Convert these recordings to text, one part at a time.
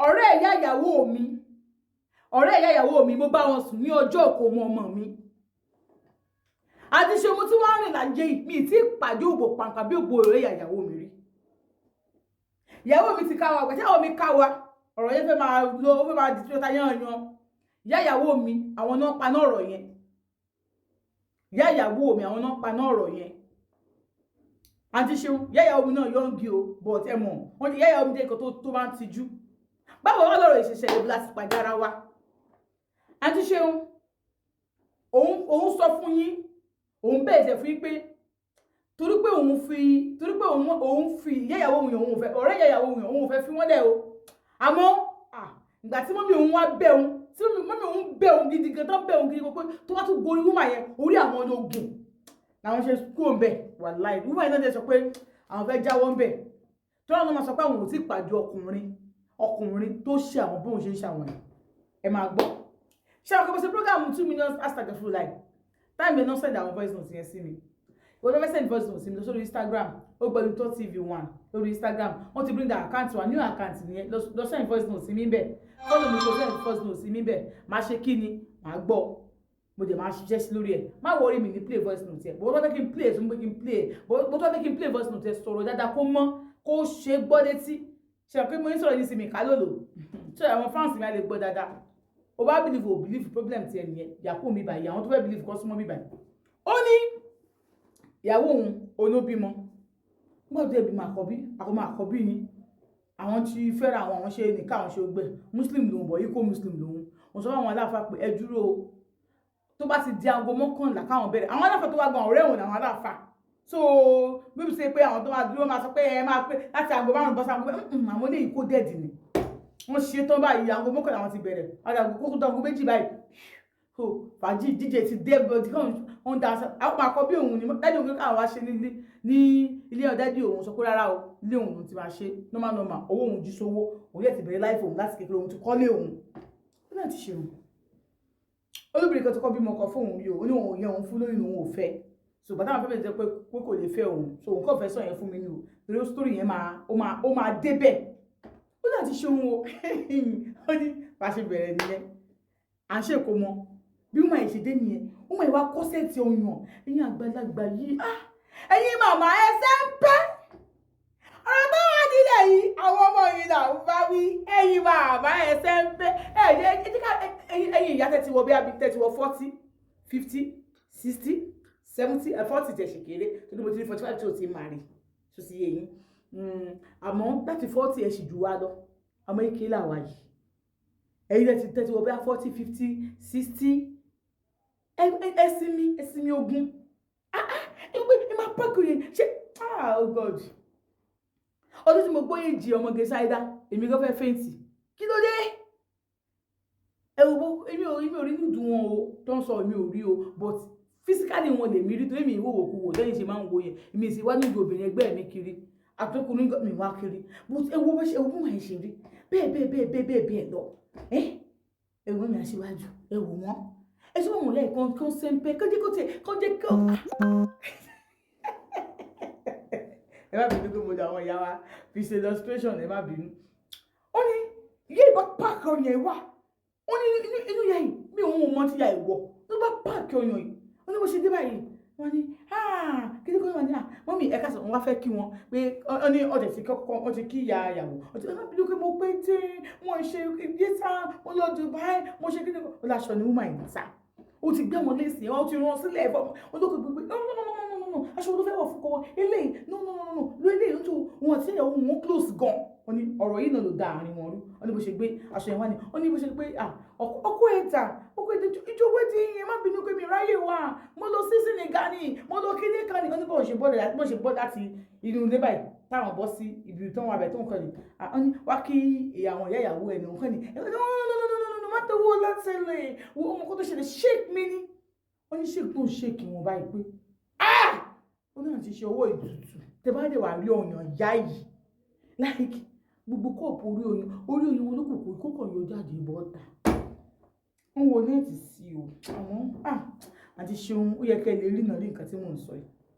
Ọ̀rẹ́ ìyá ìyàwó mi, ọ̀rẹ́ ìyá ìyàwó mi, mo bá wọn sùn ní ọjọ́ ìkómọ ọmọ mi. Àti ṣe mo tí wọ́n rìn láyé yìí, mi tí pàdé òbò pàǹpà bí òbò ọ̀rẹ́ ìyá ìyàwó mi rí. Ìyàwó mi ti ká wa, pẹ̀tẹ́ ìyàwó mi ká wa, ọ̀rọ̀ yẹn fẹ́ máa lọ, ó fẹ́ máa di tí ó ta yán yan. Ìyá ìyàwó mi, àwọn náà paná ọ̀rọ̀ yẹn. Ìyá ìyàwó mi, àwọn náà paná ọ̀rọ̀ yẹn. Àǹtí Ṣeun, ìyá ìyàwó mi náà young o, but ẹ mọ̀ wọ́n ti ìyá ìyàwó mi jẹ́ nǹkan tó máa ń tijú. Báwo wá lọ́rọ̀ ìṣẹ̀ṣẹ̀ ìbí láti pàdé ara wa? Àǹtí Ṣeun, òun sọ fún yín, òun bẹ́ẹ̀ ṣe fún yín pé torí pé òun fi ìyá ìyàwó òun yẹn, òun ò fẹ́ ọ̀rẹ́ ìyá ìyàwó òun yẹn, òun ò fẹ́ fi wọ́n lẹ̀ o. Àmọ́ ìgbà tí mummy òun wá bẹ̀ òun, tí mummy òun bẹ̀ òun gidi gan, tán bẹ̀ òun gidi gan pé tó bá tún gorí woman yẹn, orí àwọn ológun làwọn ṣe kúrò ń bẹ̀. Wàláì, woman yẹn náà jẹ́ sọ pé àwọn fẹ́ jáwọ́ ń bẹ̀, tó náà máa sọ pé àwọn ò tí ì pàdé ọkùnrin tó ṣe àwọn bóun ṣe ń ṣe àwọn yẹn. Ẹ máa gbọ́. Ṣé àwọn kò ṣe program 2 million hashtag full life time ẹ̀ náà send àwọn voice notes yẹn sí mi? Ìwọ tó fẹ́ send voice notes sí mi, lọ sórí Instagram, ó gbọ́dọ̀ tó TV One lórí Instagram. Wọ́n ti bring the account wa, new account nìyẹn. Lọ send voice notes sí mi bẹ́ẹ̀, follow mi, kò send voice notes sí mi bẹ́ẹ̀. Máa ṣe kí ni, máa gbọ́, mo dẹ̀ máa ṣiṣẹ́ sí lórí ẹ̀. Má worry, mi ní play voice note ẹ̀. Bó tó fẹ́ kí n play ẹ̀, sọ pé kí n play ẹ̀. Bó tó fẹ́ kí n play voice note ẹ̀, sọ̀rọ̀ dáadáa, kó mọ́, kó ṣe gbọ́ létí. Ṣe pé mo ń sọ̀rọ̀ yìí sí mi ká lòlò, ṣé àwọn fans mi á lè gbọ́ dáadáa? O bá believe, o believe, problem tiẹ̀ nìyẹn. Yàkó mi báyìí, àwọn tó fẹ́ believe kọ́ súnmọ́ mi báyìí. Ó ní ìyàwó òun olóbímọ. Nígbà tó yẹ bímọ àkọ́bí, àkọ́mọ àkọ́bí ni àwọn tí fẹ́ra àwọn ṣe nìka, àwọn ṣe gbẹ. Muslim lòun bọ̀, yìí kó Muslim lòun. Òun sọ fún àwọn aláàfáà pé ẹ dúró o, tó bá ti di aago 11 káwọn bẹ̀rẹ̀. Àwọn aláàfáà tó wá gan, ọ̀rẹ́ òun làwọn aláàfáà. So bíbí ṣe pé àwọn tó máa dúró máa sọ pé ẹ máa pé láti aago 5 bọ́ sí aago, àwọn eléyìí kó dẹ̀dì ni wọ́n ṣe tán báyìí. Aago 11 àwọn ti bẹ̀rẹ̀, aago kókó tó aago 2 báyìí, so fàájì díje ti dé. Everybody kan wọ́n da àwọn àkọ́bí òun ni daddy òun káwọn wá ṣe nílé, ní ilé ọ̀ daddy òun sọ pé rárá o, ilé òun ló ti máa ṣe. Normal normal, owó òun jí sówó, òun yẹ ti bẹ̀rẹ̀ life òun láti kékeré, òun ti kọ́lé òun. Ó náà ti ṣe òun olóbìnrin kan tó kọ́ bímọ kan fún òun yìí o. Ó ní òun yẹn, òun fún lóyún, òun ò fẹ́. So bàtà àwọn fẹ́fẹ́ jẹ́ pé kò lè fẹ́ òun, so òun kàn fẹ́ sọ yẹn fún mi ni o, torí story yẹn máa ó máa débẹ̀. Ó náà ti ṣe òun o. Ó ní bá a ṣe bẹ̀rẹ̀ nìyẹn, à ń ṣèkó mọ bí wọ́n máa ṣe dé nìyẹn. Wọ́n máa wá kọ́sẹ̀tì ọyàn. Ẹ̀yin àgbàlagbà yìí, ah, ẹ̀yin màmá, ẹsẹ̀ ń pẹ́ ọ̀rọ̀ tó wà nílẹ̀ yìí, àwọn ọmọ yìí là ń bá wí. Ẹ̀yin màmá, ẹsẹ̀ ń pẹ́. Ẹ̀yin ìyá tẹ́tí wọ bí i tẹ́tí wọ 40, 50, 60, 70, 40 tẹ̀ ṣe kéré, torí mo ti ní 45 tí o ti máa rí tó sì yé yín. Àmọ́ láti 40, ẹ̀ sì jù wá lọ. Àmọ́ ike làwà yìí, ẹ̀yin tẹ́tí wọ bí i 40, 50, 60, ẹ sinmi, ẹ sinmi ogun. Ah ah, ẹ gbé ẹ máa pàkó yẹn ṣe. Ah, oh God, ọdún tí mo gbóyè jì ọmọge ṣáídá, èmi gan fẹ́ faint. Kí ló dé? Ẹ wo bó èmi ò rí nùdú wọn o tó ń sọ, èmi ò rí o, but physically wọn lè mi rí, torí mi ìwò òkú wò lẹ́yìn ṣe máa ń wo yẹn. Èmi sì wá nídìí obìnrin ẹgbẹ́ mi kiri, àtọkùnrin mi wá kiri, but ẹ wo bó ṣe, ẹ wo bí wọ́n ṣe rí, bẹ́ẹ̀ bẹ́ẹ̀ bẹ́ẹ̀ bẹ́ẹ̀ bẹ́ẹ̀ bẹ́ẹ̀ lọ. Ẹ ẹ wo mi aṣíwájú, ẹ wò wọ́n, ẹ sọ wọn lẹ́ẹ̀kan kí wọ́n sẹ́ńpẹ́ kọ́jẹ́ kó tiẹ̀ kọ́jẹ́ kó. Ẹ má bínú pé mo dà àwọn ìyá wa fi ṣe illustration, ẹ má bínú. Ó ní ìyá ìbá páàkì ọyàn ẹ wá. Ó ní inú ìyá yìí mi òun ò mọ tí ìyá ìwọ ló bá páàkì ọyàn yìí. Ó ní bó ṣe dé báyìí, wọ́n ní kí ni kò wọ́n ní mummy, ẹ̀ka sọ, wọ́n wá fẹ́ kí wọn pé ọ ní ọ̀dẹ̀ tí kọ́kọ́ wọ́n ti kí ìyá ìyàwó ọ̀tí. Ẹ má bínú pé mo pé tí wọ́n ṣe ìgbésà, mo lọ Dubai, mo ṣe kí ni. Ó láṣọ ni woman yìí sá, ó ti gbé wọn léèsì, ó ti rán sílẹ̀ ẹ̀fọ́ olóko gbogbo. No, no, no, no, no, no, no, aṣọ wo ló fẹ́ wọ̀ fún kọ́wọ́ eléyìí? No, no, no, no, ló eléyìí tó wọn àti ìyàwó wọn close gan. Wọ́n ní ọ̀rọ̀ yìí náà ló da àárín wọn rú. Wọ́n ní bó ṣe gbé aṣọ yẹn wá ni, wọ́n ní bó ṣe gbé, ah, ọkọ ẹ̀ ta ọkọ ẹ̀ ìjọ wedding yẹn, má bínú pé mi ráyè wá, mo lọ sí Senegal ni, mo lọ kíní kan ní. Wọ́n ní bó ṣe bọ́ láti inú ilé báyìí, táwọn bọ́ sí ibi tó ń wà bẹ̀ tó ń kọ́ ni, wọ́n ní wá kí àwọn ìyá ìyàwó ẹ̀ ní òun kọ́ ni, no, no, no, no, no, no, no, má tó wó látẹ̀lẹ̀ wo ọmọ kó tó ṣẹlẹ̀, shake mi ni. Wọ́n ní shake tó ń shake wọn báyìí pé, ah, ó náà ti ṣe owó ìtutù. Tẹ bá dẹ̀ wà rí ọyàn ìyá yìí, like gbogbo cup orí ọyàn, orí ọyàn wọn ló kù kó kàn yọ jáde bọ́ta. Ń wo net sí o. Àmọ́ ah, àti ṣeun, ó yẹ kẹ́ ẹ lè rí náà rí nǹkan tí mò ń sọ yìí.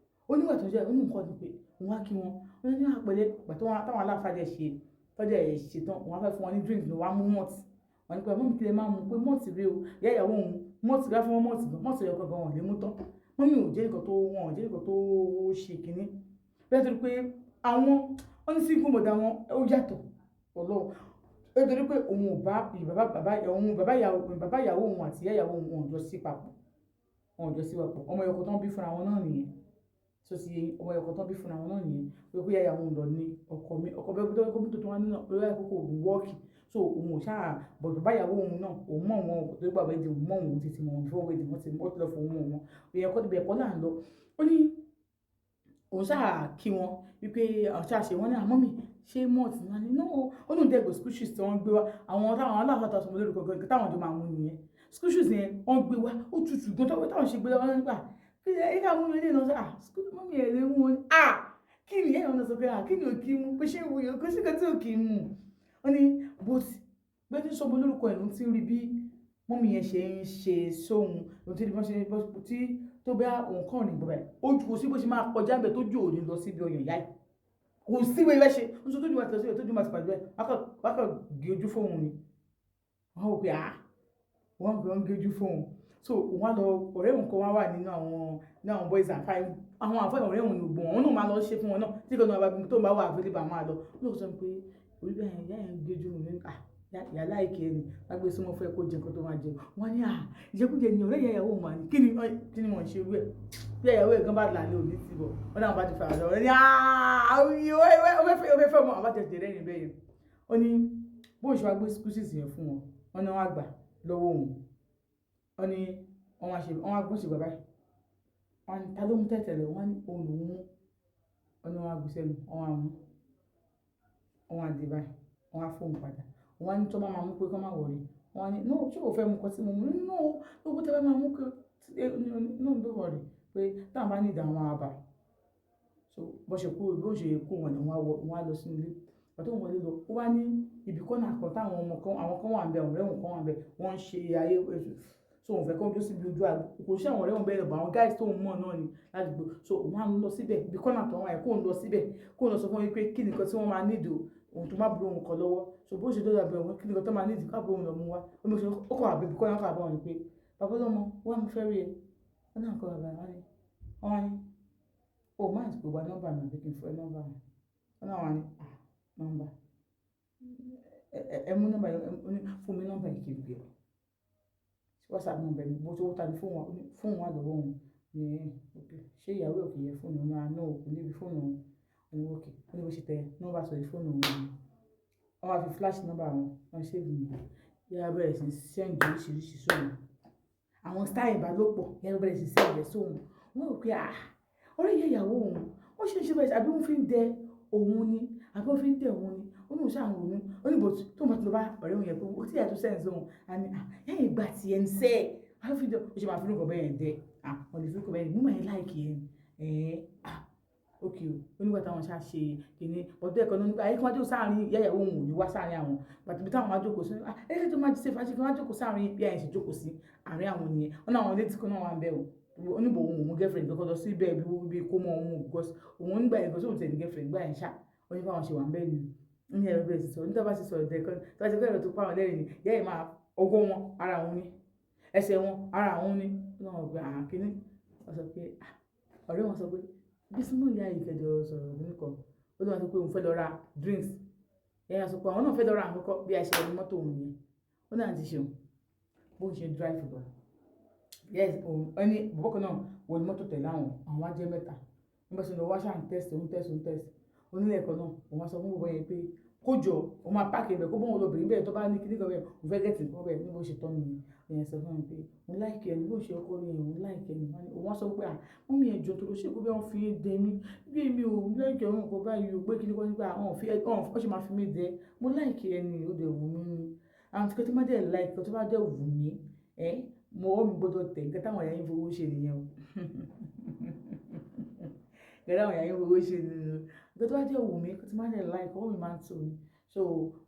Ó nígbà tó jẹ́ ó ní nǹkan ni pé òun á kí wọn, wọ́n ní àpẹẹrẹ ìgbà táwọn aláfàdé ṣe. Tọ́jú ẹ̀ ṣetán, òun á fẹ́ fún wọn ní drink, ní wàá mú malt. Wọ́n ní pé mummy, kí lẹ máa mú? Pé malt rí o. Ìyá ìyàwó òun, malt bá fún wọn, malt gan, malt ẹyọ kan gan wọn lè mú tán. Mummy ò jẹ́ nǹkan tó, wọn ò jẹ́ nǹkan tó ṣe kínní bẹ́ẹ̀, torí pé àwọn wọ́n ní single mother wọn ó yàtọ̀ Ọlọ́run. Nítorí pé òun ò bá bàbá bàbá òun, bàbá ìyàwó òun àti ìyá ìyàwó òun, wọn ò jọ sí papọ̀, wọn ò jọ sí papọ̀. Ọmọ ẹyọ kan tó ń bí fúnra wọn náà nìyẹn. So ti ọmọ ẹyọ kan tó ń bí fúnra wọn náà nìyẹn, pé ìyá ìyàwó òun lọ ní ọkọ mi, ọkọ bẹ́ẹ̀ tó kó tó wá nínú lórí àkókò òun wọ́ọ̀kì. So òun ò ṣáà bọ̀. Bàbá ìyàwó òun náà, òun mọ̀ wọn tó gbà wedding, òun mọ̀ wọn títí mọ̀ wọn before wedding, wọ́n ti wọ́n ti lọ fún òun mọ̀ wọn. Ìyẹn kọ́, ibẹ̀ kọ́ là ń lọ. Ó ní òun ṣáà kí wọn wípé àwọn ṣáà ṣe wọ́n ní àmọ́ mi ṣé malt náà ni. No, ó ní dẹ́gbẹ̀ school shoes tí wọ́n gbé wá, àwọn táwọn aláàfáà tó sọmọ lórúkọ gan táwọn jọ máa mú nìyẹn. School shoes yẹn wọ́n gbé wá, ó tutù gan táwọn ṣe gbé wá nígbà kí ẹ ká mú mi lé náà. Ah, school mummy ẹ̀ lè mú wọn. Ah, kí ni ẹ̀ wọ́n sọ pé, ah, kí ni ò kí mú pé ṣé wúyọ kó sí kan tí ò kí mú. Ó ní bó ti bó ti sọmọ lórúkọ ẹ̀ ló ti rí bí mummy yẹn ṣe ń ṣe sóhun, ló ti rí bọ́n ṣe tí tó bá òun kàn ní gbọ́dọ̀ ojú kò sí bó ṣe máa kọjá bẹ̀ tó jù òní lọ síbi ọyàn ìyá yìí, kò sí bó ṣe ń sọ tójú bá ti lọ síbẹ̀, tójú bá ti pàdé ẹ̀ wákà gé ojú fóun ni. Wọ́n wò pé, ah, wọ́n gbé wọ́n gé ojú fóun. So òun á lọ, ọ̀rẹ́ òun kan wá wà nínú àwọn boys and five, àwọn àfẹ́ ọ̀rẹ́ òun ní gbogbo wọn náà máa lọ ṣe fún wọn náà tí kò náà bá tó ń bá wà available máa lọ. Ó lọ sọ pé orí bẹ́ẹ̀ ìyá yẹn gé ojú mi, ah, ìyá láìkè ni wọ́n gbé súnmọ́ fún ẹ kó jẹ nǹkan tó máa jẹ. Wọ́n ní, ah, ìjẹkújẹ ni ọ̀rẹ́ ìyá ìyàwó òun máa ní. Kí ni wọ́n ṣe rú ẹ̀ bí ìyàwó ẹ̀ gan bá là ní òní ti bọ̀ wọ́n náà bá ti fara lọ ní ó fẹ́ fẹ́ ọmọ àwọn tẹ̀sí rẹ̀ ní bẹ́ẹ̀ yẹn. Ó ní bóun ṣe wá gbé excuses yẹn fún wọn, wọ́n ní wọ́n á gbà lọ́wọ́ òun. Wọ́n ní wọ́n wá ṣe, wọ́n wá gbóṣe bàbá yìí, wọ́n ní ta ló mú tẹ̀tẹ̀lẹ̀? Wọ́n ní òun lòún mú. Wọ́n ní wọ́n á gbé sẹ́nu, wọ́n á mú, wọ́n á dé báyìí, wọ́n á fóun padà. Wọ́n á ní tó bá máa mú pé kọ́ máa wọ̀rí. Wọ́n á ní no, ṣé o fẹ́ mú nǹkan tí mo mú? No, gbogbo tẹ́ bá máa mú pé no, don't worry, pé táwọn bá ní ìdá àwọn àbá. So bó ṣe kú, bó ṣe kú wọn ni wọ́n á lọ sínú ilé. Ìgbà tó ń wọlé lọ, ó wá ní ibi kọ́nà kan táwọn ọmọ kan, àwọn kan wà níbẹ̀, ọ̀rẹ́ òun kan wà níbẹ̀, wọ́n ń ṣe ayé. So òun fẹ́ kó dúró síbi ojú àgbo, kò sí àwọn ọ̀rẹ́ òun bẹ́ẹ̀ lọ, àwọn guys tó ń mọ̀ náà ni ládùúgbò. So òun á lọ síbẹ̀, ibi kọ́nà tó wà yẹn, kó ń lọ síbẹ̀, kó ń lọ sọ fún wọn pé kí nìkan tí wọ́n máa nílò, òun tó má burú òun kan lọ́wọ́. So bó ṣe dọ́dọ̀ àbẹ̀ wọn, kí nìkan tó máa nílò káàbọ̀ òun lọ mú wá. Ó ní ó kọ̀ àbẹ̀ ibi kọ́nà kọ̀ àbọ̀ wọn ni pé bàbá ọlọ́mọ wá, mo fẹ́ rí ẹ. Wọ́n náà kọ́ bàbá wọn ni, wọ́n wá ní o máa ń gba nọ́mbà mi àbí kí n fún ẹ nọ́mbà mi? Wọ́n náà wá ní, ah, nọ́mbà, ẹ mú nọ́mbà yẹn fún mi, nọ́mbà yìí kì í gbé ọ WhatsApp nọ́mbà mi bó tó ta ní fóònù wà lọ́wọ́ òun ní. Ok, ṣé ìyàwó ẹ̀ kì í yẹ fóònù náà? Náà kò níbi fóònù òun. Ó ní ok, ó ní bó ṣe tẹ nọ́mbà sórí fóònù òun ni wọ́n wá fi flash nọ́mbà wọn, wọ́n save mi. Yàrá bẹ̀rẹ̀ sí send oríṣiríṣi sóhun, àwọn style ìbálòpọ̀, yàrá bẹ̀rẹ̀ sí send ẹ̀ sóhun. Wọ́n rò pé, ah, ọ̀rẹ́ ìyá ìyàwó òun, wọ́n ṣe ń ṣe bẹ́ẹ̀, àbí wọ́n fi ń dẹ òun ni, àbí wọ́n fi ń dẹ òun ni. Ó ní òun ṣáà ń ronú. Ó ní but tó máa ti lọ bá ọ̀rẹ́ òun yẹn pé ó tí ìyá tó send sóhun, á ní, ah, yẹ́n ìgbà tí ẹ̀ ń sẹ́ ẹ̀ wọ́n fi dẹ, ó ṣe máa fi nǹkan bẹ́ẹ̀ dẹ. Ah, wọ́n lè fi nǹkan bẹ́ẹ̀ mú màá like ẹ̀ ẹ̀. Ah, ok o. Ó nígbà táwọn ṣáà ṣe kìíní ọdún ẹ̀kọ́ nípa ayé kí wọ́n jókòó sáàrin ìyá ìyàwó òun, ò ní wá sáàrin àwọn bàtí ibi táwọn máa jókòó sí. Ah, ẹ̀yẹ́ tó máa ṣe fàájì kí wọ́n jókòó sáàrin bí àyẹ̀ ṣe jókòó sí àárín àwọn nìyẹn. Wọ́n náà àwọn létí kan náà wà ń bẹ̀ o. Oníbò òun òun girlfriend kọ́kọ́ lọ sí ibẹ̀ bí kó mọ òun, because òun nígbà yẹn, because òun tẹ̀ ní girlfriend gbà yẹn ṣá. Ó ní báwọn ṣe wà ń bẹ̀ ni ní ẹ̀rọ bẹ̀rẹ̀ sí sọ nítorí bá ṣe sọ̀rọ̀ dẹ̀kan tó bá ṣe fẹ́rẹ̀ tó pa àwọn lẹ́rìn ni ìyá yìí máa ọwọ́ wọn ara òun ni, ẹsẹ̀ wọn ara òun ni. Ó náà wọ́n pé àkíní wọ́n sọ pé ọ̀rẹ́ wọn sọ pé bí súnmọ́ ìyá yìí kẹjọ sọ̀rọ̀ nìkan. Ó ní wọ́n sọ pé òun fẹ́ lọ ra drinks, ìyá sọ pé àwọn náà fẹ́ lọ ra àkọ́kọ́ bí a ṣe wọ mọ́tò òun yẹn. Ó náà ti ṣeun bó ń ṣe drive lọ. Yes, òun ẹni bọ̀bọ̀ kan náà wọ ní mọ́tò tẹ̀lé àwọn, àwọn wá jẹ́ mẹ́ta. Nígbà tí wọ́n wá ṣáà ń test, òun test, òun test onílẹ̀ ẹ̀kọ́ náà, òun wá sọ fún bọ̀bọ̀ yẹn pé kó jọ òun máa park ibẹ̀, kó bóun lọ bèrè bẹ́ẹ̀ tó bá ní kíní kan bẹ́ẹ̀, òun fẹ́ get nǹkan bẹ́ẹ̀. Ní bó ṣe tán nìyẹn. Ìyẹn sọ fún mi pé òun like ẹni bó ṣe ọkọ mi, òun like ẹni. Òun wá sọ pé, ah, mummy, ẹ jọ̀ọ́, torí ṣé kó bí wọ́n fi ń dẹ mí bí èmi ò like ẹ̀rọ nǹkan báyìí o, pé kíní kan nípa àwọn òfin ẹ̀ wọ́n ṣe máa fi mí dẹ. Mo like ẹni, ó dẹ̀ wù mí ni. Àwọn tí tó bá dẹ̀ like, tó bá dẹ̀ wù mí ẹ́, mo ọwọ́ mi gbọ́dọ̀ tẹ̀. Nǹkan táwọn ẹ̀yà yín fowó ṣe nìyẹn o, nǹkan táwọn ẹ̀yà yín fowó ṣe nìyẹn o. Nǹkan tó bá dẹ̀ wù mí, tó bá dẹ̀ like, ọwọ́ mi máa ń tó ni. So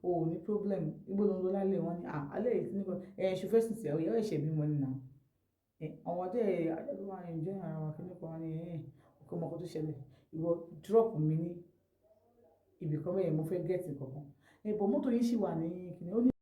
o ò ní problem. Ibo ló ń lọ lálẹ́? Wọn ni, ah, alẹ́ yìí kíní kan ẹ̀ ṣe fẹ́ sùn sí ìyàwó ẹ̀ṣẹ̀ bímọ ni now. Ẹ̀ àwọn ọdẹ ajọ́ tó máa enjoy ara wa kíní kan ni ẹ̀ ọkọ ọmọ kan tó ṣẹlẹ̀. Ìwọ drop mi ní ibì kan bẹ́ẹ̀, mo fẹ́ get nǹkan kan. Ẹ̀bọ̀ mọ́tò yín sì wà ní kìnìún ó ní.